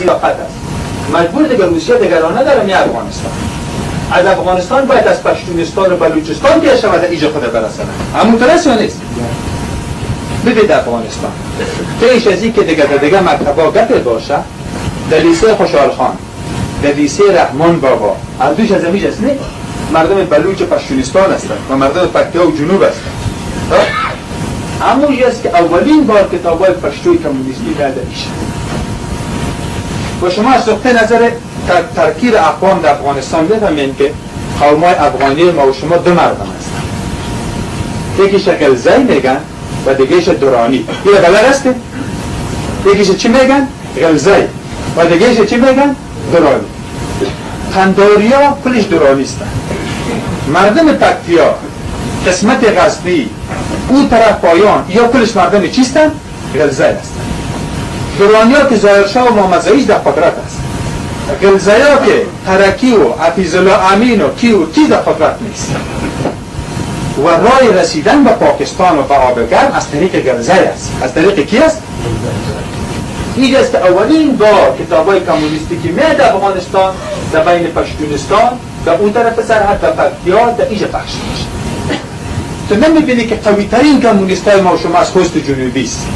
طاقت است. مجبور دیگه روسیه دگرانه داره می افغانستان. از افغانستان باید از پشتونستان و بلوچستان که شود ایجا خود برسنه. همونطور است یا نیست؟ ببید افغانستان پیش از این که دیگه دیگه مکتبا گپ باشه، در لیسه خوشحال خان، در لیسه رحمان بابا، هر دوش از امیج است نه؟ مردم بلوچ پشتونستان هستند و مردم پکتیا و جنوب هستند. همونجا است که اولین بار کتابای پشتوی کمونیستی داده میشه. و شما از نقطه نظر ترکیب اقوام در افغانستان بفهمین که قومای افغانی ما و شما دو مردم هستند. یکیش غلزی میگن و دیگهش درانی. این غلط است؟ یکیش چی میگن؟ غلزی و دیگهش چی میگن؟ درانی. قنداریا کلش درانی هستند. مردم پکتیا، قسمت غزنی، اون طرف پایان، یا کلش مردم چیستن؟ غلزی هستند. درانیا که ظاهرشاه و محمدزاییش در قدرت است. غلزیا که ترکی و حفیظالله امین و کی و کی در قدرت نیست. و رای رسیدن به پاکستان و به آب گرم از طریق غلزی است. از طریق کی است؟ این است که اولین بار کتابای کمونیستی که میاد افغانستان در بین پشتونستان در اون طرف سرحد و پکتیا در اینجا پخش میشه. تو نمیبینی که قوی ترین کمونیست های ما و شما از خوست جنوبی است.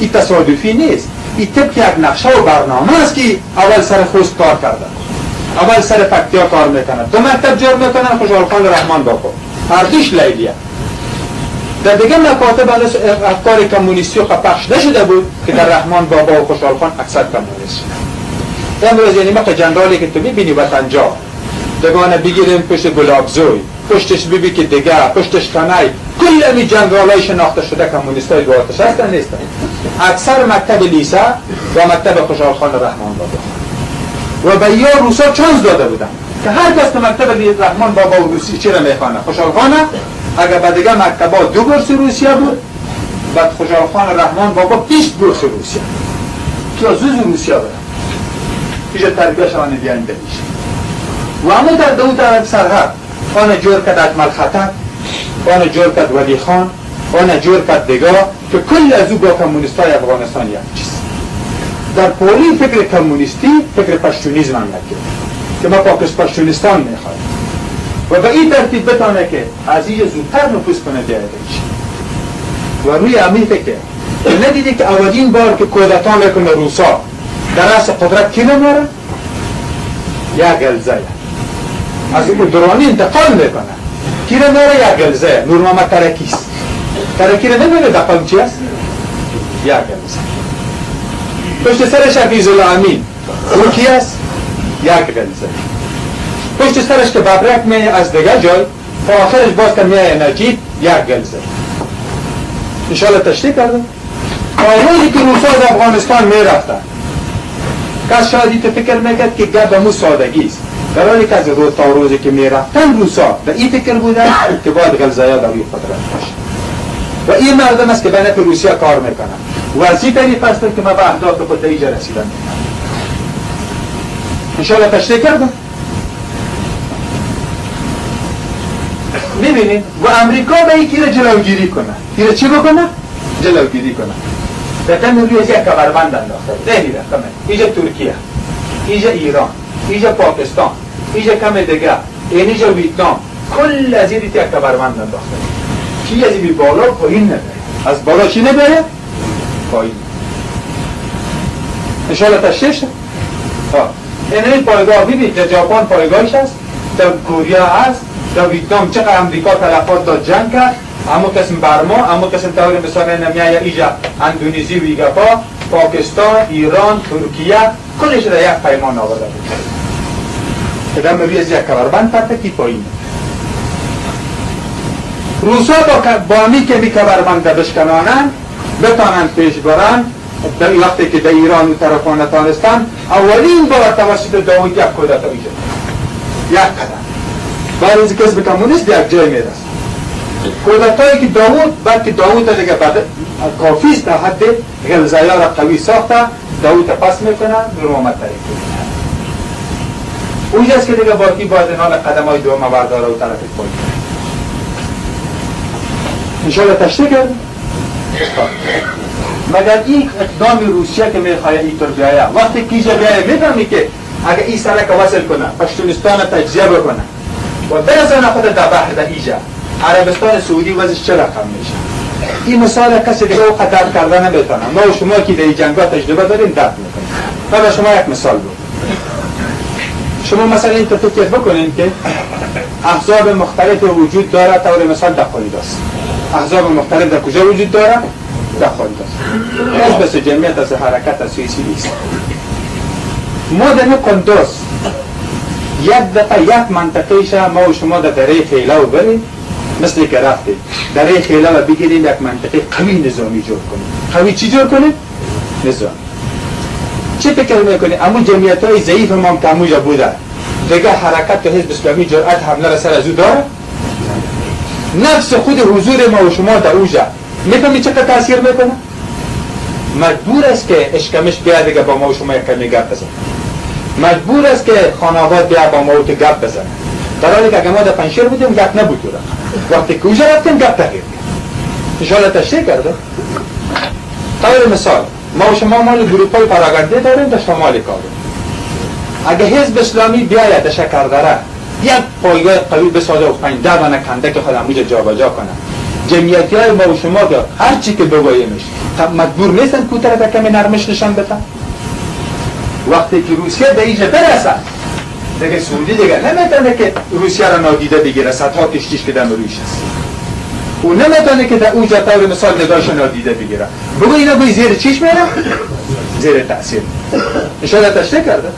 این تصادفی نیست. این طبق یک نقشه و برنامه است که اول سر خوست کار کردن، اول سر پکتیا کار میکنن، دو مکتب جور میکنن، خوشحال خان رحمان بابا، هر دوش لیلیه. در دیگه مکاتب افکار کمونیستی پخش نشده بود که در رحمان بابا و خوشحال خان اکثر کمونیست شده. امروز یعنی ما جنرالی که تو میبینی وطنجا دگانه بگیریم پشت گلابزوی، پشتش ببی که دیگه، پشتش کنای، کل امی جنرالای شناخته شده کمونیستای دو آتش هستن نیستن. اکثر مکتب لیسه و مکتب خوشحال خان رحمان بابا و به یا روسا چانس داده بودن که هر کس تو مکتب رحمان بابا و روسی چی را میخوانه خوشحال خانه، اگر به دیگه مکتبا 2 بورس روسیه بود، بعد خوشحال خان رحمان بابا 20 بورس روسیه که از روسیه برن اینجا تربیه شوانه بیان بمیشه. و اما در دو طرف سرحد آن جور کرد اکمل خطر، آن جور کرد ولی خان، آن جور کرد دگاه که کل از او با کمونیست های افغانستان یک چیز. در پولی فکر کمونیستی فکر پشتونیزم هم نکرد که ما پاکستان پشتونستان میخوایم و به این ترتیب بتانه که از این زودتر نفوذ کنه بیاید و روی همین فکر ندیدی که اولین بار که کودتا میکنه روسا در رأس قدرت کی نمیاره؟ یک غلزی از اون درانی انتقال میکنه. کی رو میاره؟ یک غلزی. نور محمد ترکی است. ترکی رو نمیاره در قوم چی است؟ یک غلزی. پشت سرش حفیظالله امین، اون کی است؟ یک غلزی. پشت سرش که ببرک می از دیگه جای تا آخرش باز که میای نجیب، یک غلزی. انشاءالله تشریح کردم. تا روزی که روسا از افغانستان میرفتن کس شاید تو فکر میکرد که گپ مو سادگی است، در حالی که از روز تا روزی که میرفتن روسا به این فکر بودن که باید غلزایا در روی قدرت باشه و این مردم است که به نفع روسیه کار میکنن و از این طریق است که ما به اهداف خود در اینجا رسیدن. انشاءالله تشریح کردم. میبینید و امریکا به این کیره جلوگیری کنه. کیره چی بکنه؟ جلوگیری کنه. رقم روی یک کمربند انداخته. نمیره کمه. اینجا ترکیه، اینجا ایران، اینجا پاکستان، اینجا کم دیگه، اینجا ویتنام، کل از این یک کمربند انداخته. کی از این بالا پایین نبره. از بالا چی نبره؟ پایین. انشاءالله تشریح شد. این پایگاه ببینید در ژاپن پایگاهش هست، در کوریا هست، در ویتنام چقدر امریکا تلفات داد جنگ کرد، اما قسم برما، اما قسم طور مثال نمیایه ایجا اندونزی و ایگاپا، پاکستان، ایران، ترکیه، کلش در یک پیمان آورده بود. که در روی از یک کمربند پرده کی پایین. روسا با می که می کمربند بشکنانن بتانند پیش برن، در وقتی که در ایران و طرفان نتانستن اولین بار توسط داوود یک کودتا ایجاد یک قدم بعد از کسب کمونیست یک جای میرسه. کودتایی که داوود بعد که داوود دیگه بعد کافی است در حد غلزایا را قوی ساخته، داوود پس میکنه نور محمد ترکی میکنه. اونجاست که دیگه باقی باید حال قدم های دوم برداره و طرف پایین. انشاءالله تشریح کرد. مگر این اقدام روسیه که میخواد اینطور بیایه، وقتی کیجا بیایه میفهمی که اگه این سرک وصل کنه، پشتونستان تجزیه بکنه و برسانه خود در بحر در ایجا، عربستان سعودی وضعش چه رقم میشه؟ این مثال کسی دیگه او درک کرده نمیتونه. ما و شما که در این جنگا تجربه داریم درک میکنیم. من شما یک مثال بود. شما مثلا این فکر بکنین که احزاب مختلف وجود داره، طور مثال در خالیداس. احزاب مختلف در کجا وجود داره؟ در خالیداس. حزب جمعیت از حرکت از سوئیسی نیست. ما در قندوز یک دفعه یک منطقه ما و شما در دره خیله و بریم، مثل که رفتیم دره خیله و بگیریم یک منطقه قوی نظامی جور کنیم. قوی چی جور کنیم؟ نظامی. چه فکر میکنی؟ امو جمعیت های ضعیف ما هم که اموجا بوده دیگه حرکت و حزب اسلامی جرأت حمله را سر از او داره؟ نفس خود حضور ما و شما در اوجا میفهمی چقدر تاثیر میکنه؟ مجبور است که اشکمش بیا دیگه با ما و شما یک کمی گپ بزنه، مجبور است که خانواد بیا با ما و تو گپ بزنه، در حالی که اگه ما در پنجشیر بودیم گپ نبود. وقتی که اوجا رفتیم گپ تغییر کرد. انشاءالله تشریح کرده. طور مثال ما و شما مال گروپ های پراگنده داریم در شمال کابل. اگه حزب اسلامی بیاید در شکردره یک پایگاه قوی بسازه و 5-10 دانه کنده که خود همونجا جابجا کنه، جمعیتی های ما و شما که هر چی که بگوییمش مجبور نیستن کوتره در کمی نرمش نشان بدن. وقتی که روسیه به اینجا برسد دیگه سعودی دیگه نمیتونه که روسیه را نادیده بگیره، صدها کشتیش که دم رویش است. او نمیتونه که در اونجا طور مثال نگاهش نادیده بگیره. بگو اینا گوی زیر چیش میره؟ زیر تاثیر. انشاءالله تشریح کرده.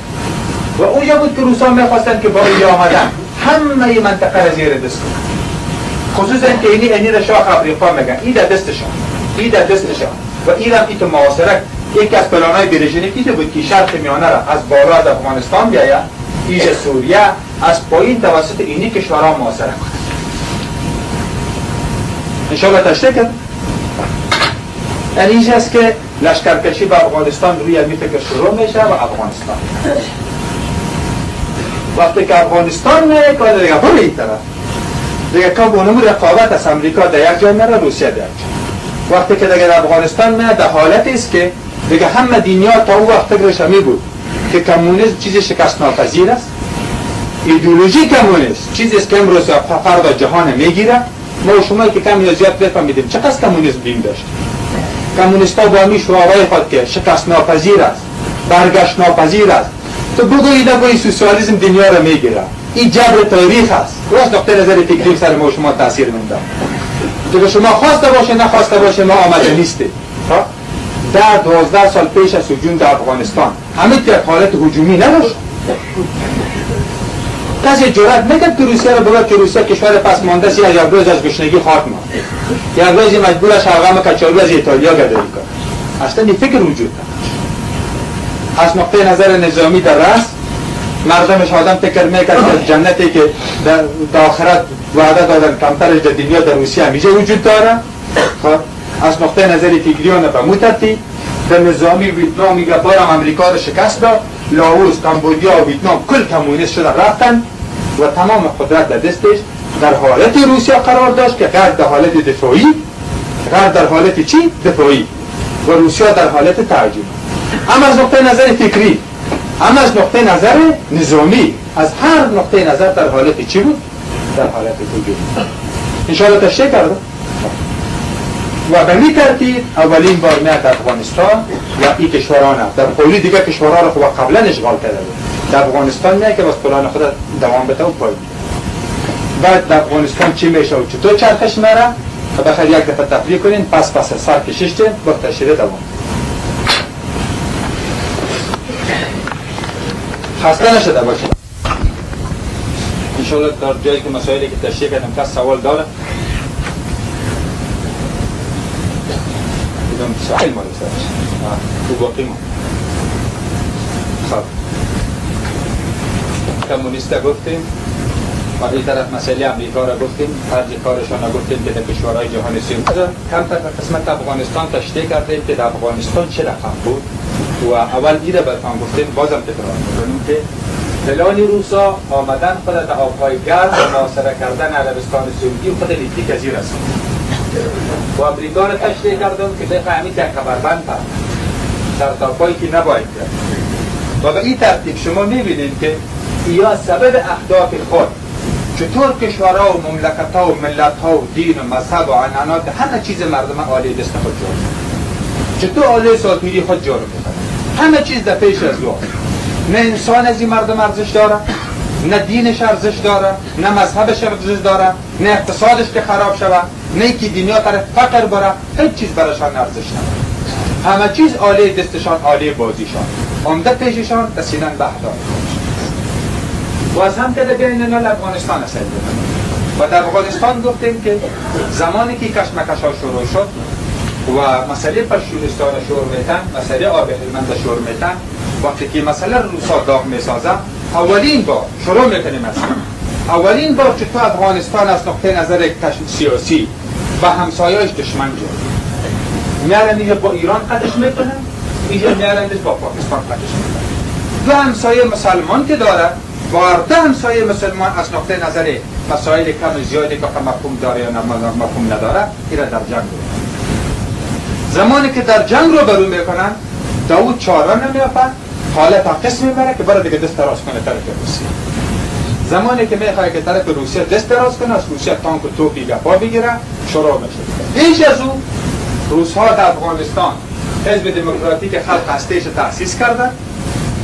و اونجا بود که روسا میخواستن که با اینجا آمدن همه منطقه را زیر دست کنن، خصوصا که اینی را شاخ افریقا میگن، این در دستشان، این در دستشان و این هم ایتو معاصره. یکی از پلان‌های برژنیف ایتو بود که شرق میانه را از بالا از افغانستان بیاید ایجا سوریه، از پایین توسط اینی کشورها معاصره کنه. انشاءالله تشریح کرد. یعنی اینجا است که لشکرکشی به افغانستان روی همی فکر شروع میشه و افغانستان وقتی که افغانستان نه که دیگه برو این طرف دیگه که اونمو رقابت از امریکا در یک جای میره، روسیه در یک جای. وقتی که دیگه در افغانستان نه در حالت است که دیگه همه دنیا تا او وقت فکرش همی بود که کمونیسم چیز شکست ناپذیر است، ایدئولوژی کمونیسم چیزی است که امروز فردا جهان میگیره. ما و شما که کم یا زیاد بفهمیدیم چقدر کمونیسم بیم داشت. کمونیست‌ها با همی شعارهای خود که شکست ناپذیر است، برگشت ناپذیر است، تو بگویی نگویی سوسیالیسم دنیا را میگیره، این جبر تاریخ است. راست نقطه نظر فکری سر ما و شما تاثیر میندازه. دیگه شما خواسته باشه نخواسته باشه ما آمده نیستیم. 10-12 سال پیش از هجوم در افغانستان همه یک حالت هجومی نداشت. کسی جرأت میکرد که روسیه را بگه که روسیه کشور پس مانده است، یک روز از گشنگی خواهد ماند، یک روز مجبور است شلغم کچالو از ایتالیا گدایی کنه. اصلا این فکر وجود نداشت. از نقطه نظر نظامی در رأس مردمش آدم فکر میکرد که جنتی که در آخرت وعده دادن کمترش در دنیا در روسیه همیشه وجود داره. از نقطه نظر فکری آن به مو ترتیب در نظامی ویتنام میگه بارم امریکا رو شکست داد، لاوس، کامبودیا و ویتنام کل کمونیست شدن رفتن و تمام قدرت در دستش در حالت روسیه قرار داشت که غرب در حالت دفاعی، غرب در حالت چی؟ دفاعی و روسیه در حالت تهاجمی. هم از نقطه نظر فکری، هم از نقطه نظر نظامی، از هر نقطه نظر در حالت چی بود؟ در حالت هجوم. انشاءالله تشریح کرده. و به می ترتیب اولین بار میاد افغانستان و این کشوران در قولی دیگه کشورها رو خب قبلا اشغال کرده بود. در افغانستان میاد که باز پلان خود دوام بده و پای. بعد در افغانستان چی میشه و چطور چرخش میره؟ بخیر یک دفعه تفریح کنین، پس سر کشیشتین با تشریح دوام. خسته نشده باشید. انشاءالله در جایی که مسائلی که تشریح کردم کس سوال داره؟ سوال مال سرش تو باقی ما. خب کمونیست گفتیم و این طرف مسئله امریکا را گفتیم، خرج کارشان را گفتیم که در کشورهای جهان سوم. کمتر قسمت افغانستان تشریح کردیم که در افغانستان چه رقم بود و اول ایره براتون گفتیم، بازم تکرار می‌کنیم که پلان روسا آمدن خود در آبهای گرم و محاصره کردن عربستان سعودی خود لیتیک از این رسوند. و امریکا را تشریح کردم که بخواهمی که کمربند پرد سرتاپایی که نباید کرد. و به این ترتیب شما میبینید که یا سبب اهداف خود چطور کشورها و مملکتها و ملتها و دین و مذهب و عنعنات همه چیز مردم عالی دست خود جور، چطور عالی ساتوری خود جور میکنه، همه چیز در پیش از او. نه انسان از این مردم ارزش داره، نه دینش ارزش داره، نه مذهبش ارزش داره، نه اقتصادش که خراب شوه، نه که دنیا طرف فقر بره، هیچ چیز برایشان ارزش نداره. همه چیز عالی دستشان، عالی بازیشان، عمده پیششان رسیدن به اهداف. و از هم که بین نال افغانستان اصل و در افغانستان گفتیم که زمانی که کشمکش ها شروع شد و مسئله پشتونستان شروع میتن، مسئله آب هلمند شروع میتن، وقتی که مسئله روسا داغ میسازه، اولین بار شروع میکنیم مثلا اولین بار چطور افغانستان از نقطه نظر سیاسی و همسایه‌اش دشمن جور میارن، اینجا با ایران قدش میکنن، اینجا میارنش با پاکستان قدش میکنن. دو همسایه مسلمان که داره، با دو همسایه مسلمان از نقطه نظر مسائل کم زیادی که مفهوم داره یا مفهوم نداره، اینا در جنگ رو. زمانی که در جنگ رو برو میکنن، داود چاره نمیافن، حالت قسم میبره که برای دیگه دست دراز کنه طرف روسیه. زمانی که میخواد که طرف روسیه دست دراز کنه، از روسیه تانک و توپی گپا بگیره، شروع میشه. پیش از او روس‌ها در افغانستان حزب دموکراتیک خلق هسته‌اش تأسیس کردن،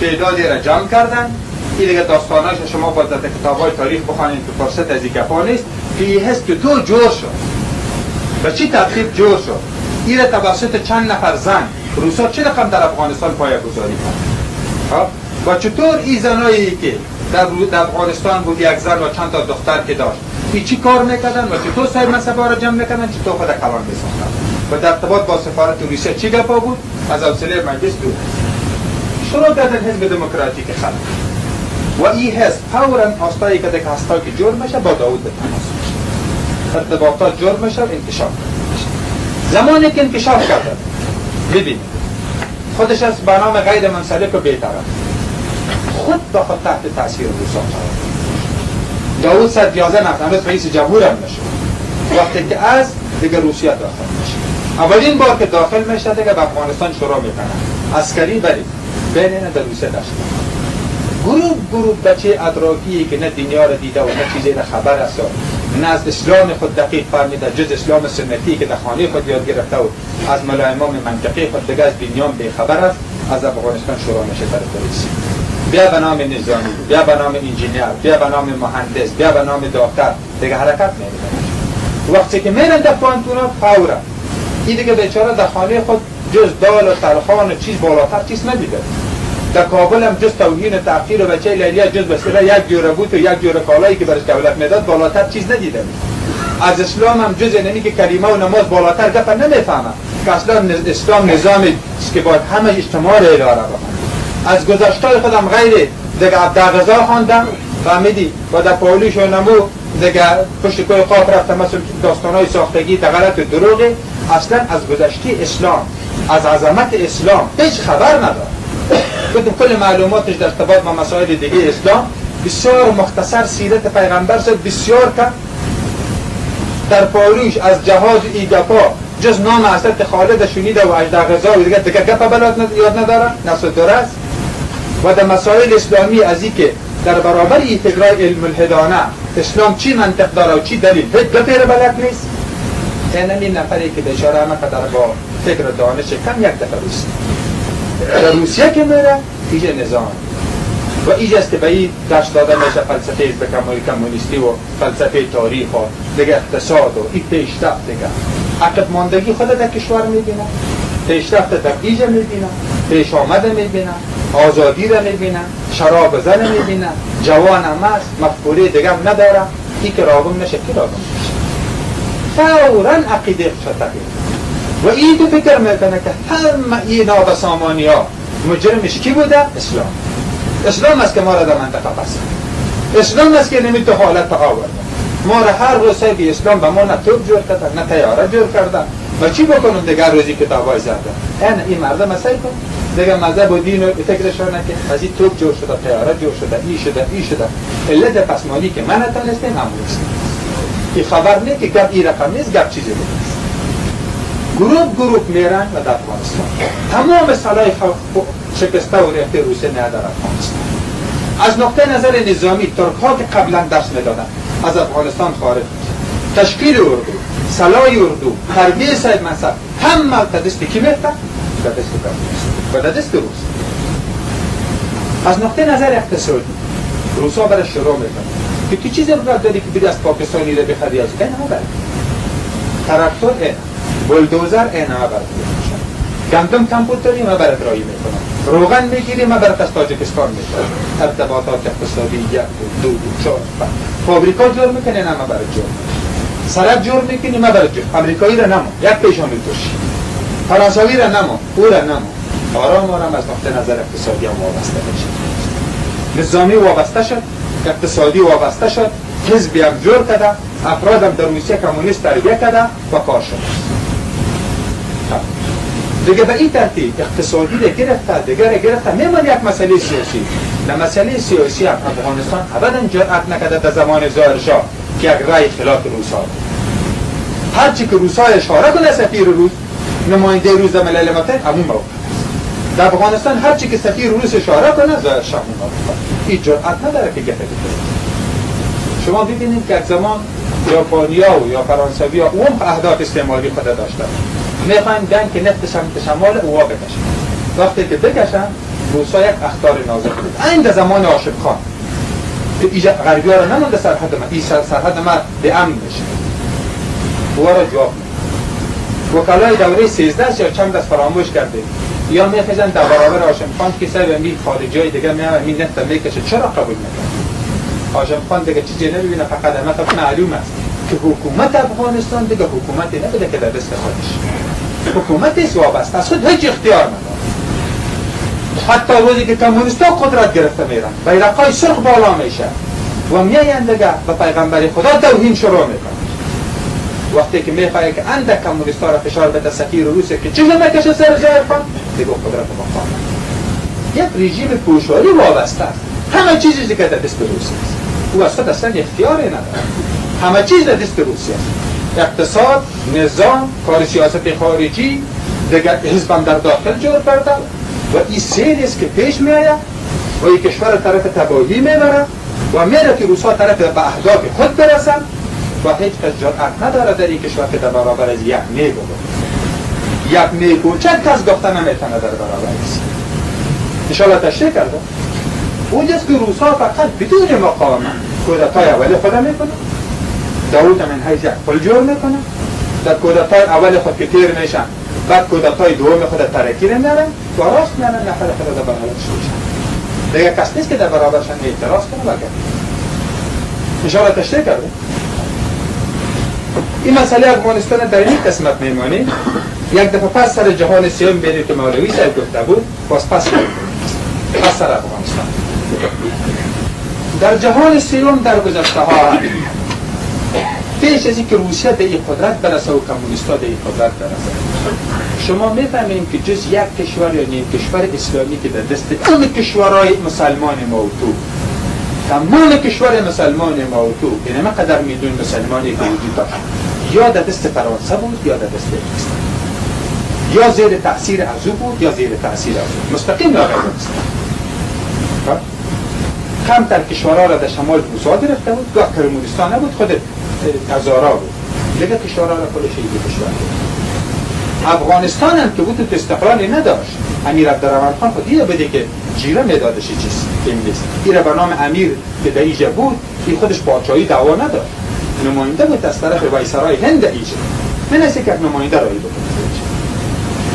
تعدادی را جمع کردن. این دیگه داستاناش شما باید در کتاب‌های تاریخ بخوانید که فرصت از این گپا نیست. که این حزب که تو جور شد، به چی ترتیب جور شد؟ این را توسط چند نفر زن روس‌ها چه رقم در افغانستان پایه‌گذاری کردن و چطور این زنایی که در افغانستان بود، یک زن و چند تا دختر که داشت، این چی کار میکردن و چطور صاحب منصب‌ها را جمع میکردن، چطور خود کلان میساختن و در ارتباط با سفارت روسیه چی گپا بود، از حوصله مجلس دور شروع کردن حزب دموکراتیک خلق. و این حزب فوراً آستایی که دیگه هستا که جور میشه با داود به تماس میشه، ارتباطات جور میشه، انکشاف میشه. زمانی که انکشاف کردن، ببین خودش از به نام غیر منسلک و بی‌طرف، خود به خود تحت تاثیر روسا قرار داود 111 نفر هنوز رئیس جمهور هم نشد. وقتی که از دیگه روسیه داخل میشه، اولین بار که داخل میشه دیگه به افغانستان شروع میکنه عسکری، بری بین اینا در روسیه داشت گروه گروه بچه ادراکی که نه دنیا را دیده و نه چیزی را خبر است، نه از اسلام خود دقیق فهمیده، جز اسلام سنتی که در خانه خود یاد گرفته و از ملا امام منطقه خود دیگه از دنیا بیخبر است، از افغانستان شروع میشه طرف روسیه. بیا به نام نظامی، بیا به نام انجینیر، بیا به نام مهندس، بیا به نام دکتر، دیگه حرکت نمیکنه. وقتی که میرن در پوهنتونا فورا این دیگه بیچاره در خانه خود جز دال و تلخان و چیز بالاتر چیز ندیده. در کابل هم جز توهین و تحقیر و بچه لیلیه جز بسیار یک جوره بود و یک جوره کالایی که برش دولت میداد بالاتر چیز ندیده. از اسلام هم جز اینمی که کلمه و نماز بالاتر گپ نمیفهمه که اصلا اسلام نظامی که باید همه اجتماع را اداره بکنه. از گذشته خودم غیر دیگه عبدالرضا خواندم فهمیدی و در پاولیش و نمو دیگه پشت کوه قاف رفتم، مثل داستانهای ساختگی غلط و دروغی. اصلا از گذشته اسلام، از عظمت اسلام هیچ خبر نداره. کل معلوماتش در ارتباط با مسائل دیگه اسلام بسیار مختصر، سیرت پیغمبر شد بسیار کم. در پاریش از جهاد ایگپا جز نام حضرت خالد شنیده و اجدر غزا و دیگه گپ بلاد یاد نداره، نسل درست. و در مسائل اسلامی از این که در برابر این فکرای علم الهدانه اسلام چی منطق داره و چی دلیل، هیچ گپی رو بلد نیست. این نفری که بیچاره همه قدر با فکر و دانش کم یک دفعه روسیه در روسیه که میره ایجا نظام و ایجا است که به این درس داده میشه فلسفه به کمونیستی و فلسفه تاریخ و دیگه اقتصاد و این پیشرفت دیگه عقب ماندگی خود در کشور میبینه، پیشرفت در ایجا میبینه، پیش آمده میبینه، آزادی را میبینه، شراب زن میبینه، جوان هم است، مفکوره دیگه هم نداره. این که راغم نشه کی راغم میشه؟ فوراً عقیده خود تغییر و این دو فکر میکنه که همه این نابسامانی ها مجرمش کی بوده؟ اسلام. اسلام است که ما را در منطقه پس، اسلام است که نمی تو حالت آورده ما را. هر روز به اسلام به ما نه توپ جور کرده نه طیاره جور کرده و چی بکنم دیگر روزی کتابای زده. این مردم سعی کن دیگه مذهب و دین و فکرشانه که از این توپ جور شده، طیاره جور شده، ای شده، ای شده. علت پسمانی که من نتونستیم همون است. این خبر نه که گپ این رقم نیست، گپ چیزی بود. گروپ گروپ میرن و در افغانستان تمام سلاح شکسته و ریخته روسیه نه در افغانستان. از نقطه نظر نظامی ترک ها که قبلا درس میدادن از افغانستان خارج میشن. تشکیل اردو، سلاح اردو، تربیه صاحب منصب همه در دست کی میفته؟ در دست کمونیست و در دست روس. از نقطه نظر اقتصادی روسا برای شروع میکنه که تو چیزی رو داری که بری از پاکستانی رو بخری، از این همه برای تراکتور این، بولدوزر این همه برای گندم کم بود داریم من برات رایی میکنم، روغن میگیریم من برات از تاجیکستان میکنم. ارتباطات اقتصادی 1 و 2 و 4 5 فابریکا جور میکنه، نه من برات جور میکنم. سرک جور میکنی من برات جور. امریکایی را نمو یک پیشانی توش، فرانسوی را نمو، او را نمو. آرام آرام از نقطه نظر اقتصادی هم وابسته میشه، نظامی وابسته شد، اقتصادی وابسته شد، حزبی هم جور کرده، افرادم در روسیه کمونیست تربیه کرده و کار شد. دیگه به این ترتیب اقتصادی رو گرفته، دیگه رو گرفته. میمون یک مسئله سیاسی. در مسئله سیاسی هم افغانستان ابدا جرأت نکرده در زمان ظاهرشاه که یک رأی خلاف روسا بود. هرچی که روسا اشاره کنه سفیر روس، نماینده روس در ملل متحد، همون موقع است. در افغانستان هرچی که سفیر روس اشاره کنه ظاهرشاه همون موقع. این جرأت نداره که گفته بکنه. شما ببینید که یک زمان ژاپنیا و یا فرانسویا اون اهداف استعماری خود داشتن، میخوایم دن که نفت سمت شمال اووا بکشن. وقتی که بکشن روسا یک اخطار نازک بود. این در زمان هاشم خان که ایجا غربی ها رو نمونده سرحد ما، این سرحد ما به امن میشه، اووا را جواب میده. وکلای دوره 13 یا چند از فراموش کرده یا میخیزن در برابر هاشم خان که سر می خارجی های دیگه میام می نفت میکشه، چرا قبول نکرد؟ هاشم خان دیگه چیزی نمیبینه، فقط مثلا معلوم است که حکومت افغانستان دیگه حکومتی نبوده که در دست خودش، حکومت است وابسته از خود، هیچ اختیار نداره. حتی روزی که کمونیست‌ها قدرت گرفته میرن، بیرقای سرخ بالا میشه و میاین دیگه به پیغمبر خدا توهین شروع میکنه. وقتی که میخواد که اندک کمونیست‌ها را فشار بده، سفیر روسیه که چیزی نکشه سر ظاهر خان، دیگه قدرت مقام. یک رژیم پوشالی وابسته است، همه چیزی که در دست روسیه است، او از خود اصلا اختیاری نداره، همه چیز در دست روسیه است. اقتصاد، نظام، کار سیاست خارجی، دیگر حزبم در داخل جور کرده و این سیل است که پیش می آید و این کشور طرف تباهی میبره و میره که روسا طرف به اهداف خود برسن و هیچ کس جرأت نداره در این کشور که در برابر از یک نی بگه، یک نی کوچک کس گفته نمیتونه در برابر از. انشاءالله تشریح کرده. اونجاست که روسا فقط بدون مقاومت کودتای اولی خود میکنه، داود من حیث یک پل جور میکنه، در کودتای اول خود که تیر میشن، بعد کودتای دوم خود ترکی رو میارن و راست میارن نفر خود در برابرش میشن. دیگه کس نیست که در برابرشان اعتراض کنه. و انشاءالله تشریح کرده. این مسئله افغانستان در این قسمت میمانیم. یک دفعه پس سر جهان سیوم بریم که مولوی صاحب گفته بود، باز پس سر افغانستان. در جهان سیوم در گذشته ها پیش از اینکه روسیه به این قدرت برسه و کمونیست‌ها به این قدرت برسه، شما میفهمیم که جز یک کشور یا نیم کشور اسلامی که در دست تمام کشورهای مسلمان ما و تو، تمام کشور مسلمان ما و تو، یعنی ما قدر میدون مسلمانی که وجود داشت، یا در دست فرانسه بود یا در دست انگلستان، یا زیر تاثیر از او بود یا زیر تاثیر از او، مستقیم یا غیر مستقیم. کمتر کشورها را در شمال روسا گرفته بود، گاه کمونیست‌ها نبود، خود تزارا بود، دیگه کشورها را کلش یک کشور بود. افغانستان هم که بود تو استقلالی نداشت. امیر عبدالرحمن خان خود دیده بده که جیره میدادش چیز انگلیس، ایره به نام امیر که در ایجا بود، این خودش پادشاهی دعوا نداشت، نماینده بود از طرف وایسرای هند ایجا، من از یک نماینده رایی بکنه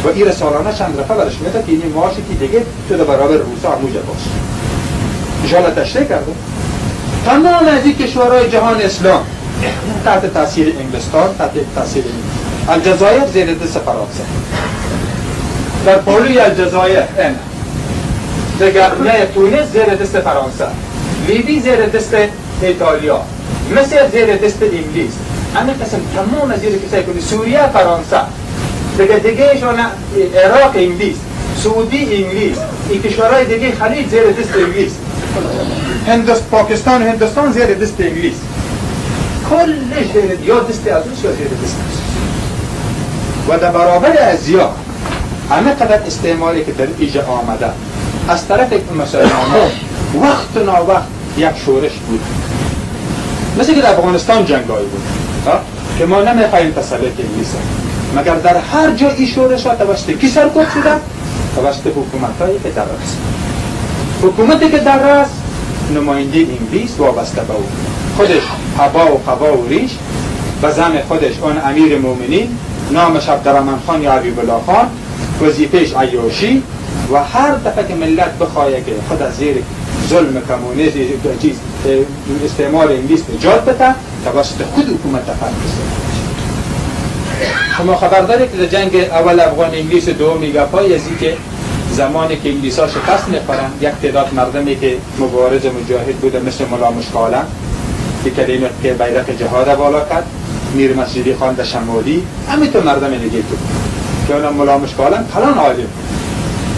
و ایره سالانه چند رفعه برش میداد که این معاشی که دیگه تو در برابر روسا هموجه باشه. انشاءالله تشریح کرده. تمام از این کشورهای جهان اسلام تحت تاثیر انگلستان، تحت تاثیر الجزایر زیر دست فرانسه، در پالوی الجزایر این دیگر نه تونس زیر دست فرانسه، لیبی زیر دست ایتالیا، مصر زیر دست انگلیس، همین قسم تمام زیر کسایی کنی، سوریه فرانسه، دیگه ایشان عراق انگلیس، سعودی انگلیس، این کشورهای دیگه خلیج زیر دست انگلیس، پاکستان و هندوستان زیر دست انگلیس، کلش زیر یا دست از روس یا زیر دست روس. و در برابر ازیا همه قدر استعمالی که در ایجا آمده از طرف مسلمانان وقت و ناوقت یک شورش بود، مثل که در افغانستان جنگایی بود که ما نمیخواهیم تسلط انگلیس، مگر در هر جا این شورش ها توسط کی سرکوب شده؟ توسط حکومت هایی که در رأس، حکومتی که در رأس نماینده انگلیس وابسته به او، خودش هوا و قوا و ریش، به زن خودش آن امیر مومنین نامش عبدالرحمن خان یا حبیب الله خان، وظیفهش عیاشی، و هر دفعه که ملت بخواه که خود از زیر ظلم کمونیسم چیز استعمار انگلیس نجات بده، توسط خود حکومت فرق. شما خبر دارید که در جنگ اول افغان انگلیس دوم گپای از که زمانی که انگلیس ها شکست میخورن، یک تعداد مردمی که مبارز مجاهد بوده مثل ملا مشکالم که کلمه که بیرق جهاد بالا کرد، میر مسجدی خان در شمالی، همینطور مردم دیگه که اونم ملا مشکالم کلان عالم.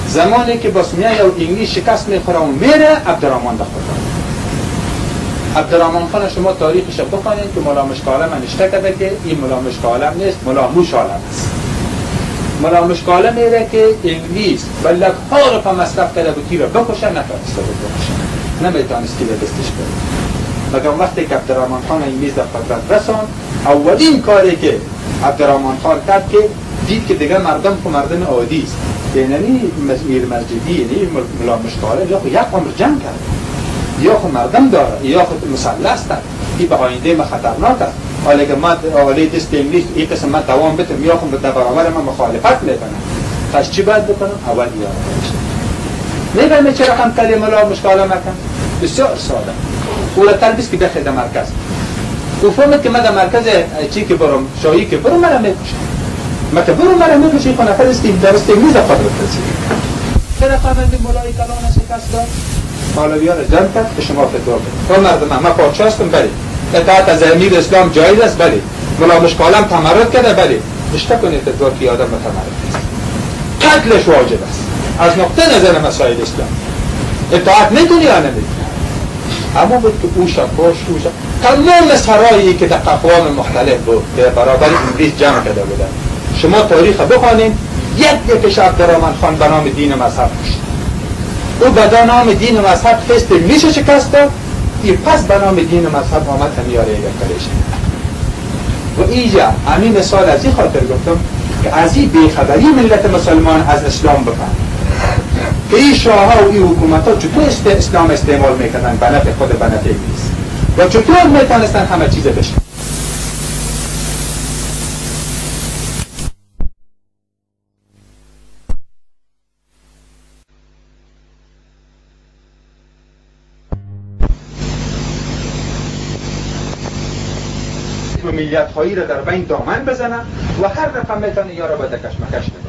زمانی که باسمیه و انگلیس شکست میخوره و میره عبدالرحمن در خود، عبدالرحمن خان شما تاریخش بخوانید که ملا مشکالم نشته کرده که این ملا مشکالم نیست، ملا موشالم است. ملا مشکالم میره که انگلیس به لک‌ها رو مصرف کرده بود که بکشه، نتونسته بود بکشه، نمیتونست که به دستش بره. مگر وقتی که عبدالرحمن خان انگلیس در قدرت رساند، اولین کاری که عبدالرحمن خان کرد که دید که دیگه مردم خو مردم عادی است، یعنی میر مسجدی، یعنی ملا مشکالم یا خو یک عمر جنگ کرد، یا خو مردم داره، یا خو مسلح است، این به آینده ما خطرناک است. حالا که ما آله دست انگلیس این قسم من دوام بتم یا خو در برابر من مخالفت میکنم، پس چی باید بکنم؟ اول یاد میفهمی چه رقم کلی ملا مشکالم مکن؟ بسیار ساده. او را تلبیس که بخیر در مرکز، او فهمید که من در مرکز چی که برم، شاهی که برم مرا میکشم، ما که برم مرا میکشم، این نفر است که درست انگلیس قدرت رسید. چه رقم ملای کلان شکست داد؟ مولویان را جمع کرد که شما فتوا بدید. او مردم من پادشاه هستم، بله. اطاعت از امیر اسلام جایز است، بله. ملا مشکالم تمرد کرده، بله. اشته کنید فتوا که آدم متمرد است، قتلش واجب است از نقطه نظر مسائل اسلام. اطاعت میکنی یا نمیکنی؟ اما بود که او شکاش او شک تمام سرایی که در اقوام مختلف بود که برابر انگلیس جمع کرده بودن، شما تاریخ بخوانید، یک یکش عبدالرحمن خان به نام دین و مذهب کشت. او به نام دین و مذهب خست میشه شکست داد، ای پس به نام دین و مذهب آمد همیاره یک کلیش. و اینجا همین مثال از این خاطر گفتم که از این بیخبری ملت مسلمان از اسلام بفهم که این شاه ها و این حکومت ها چطور اسلام استعمال میکردن به نفع خود، به نفع انگلیس، و چطور میتونستن همه چیز بشن. ملیت خواهی را در بین دامن بزنن و هر رقم میتونه یارا به کشمکش بده.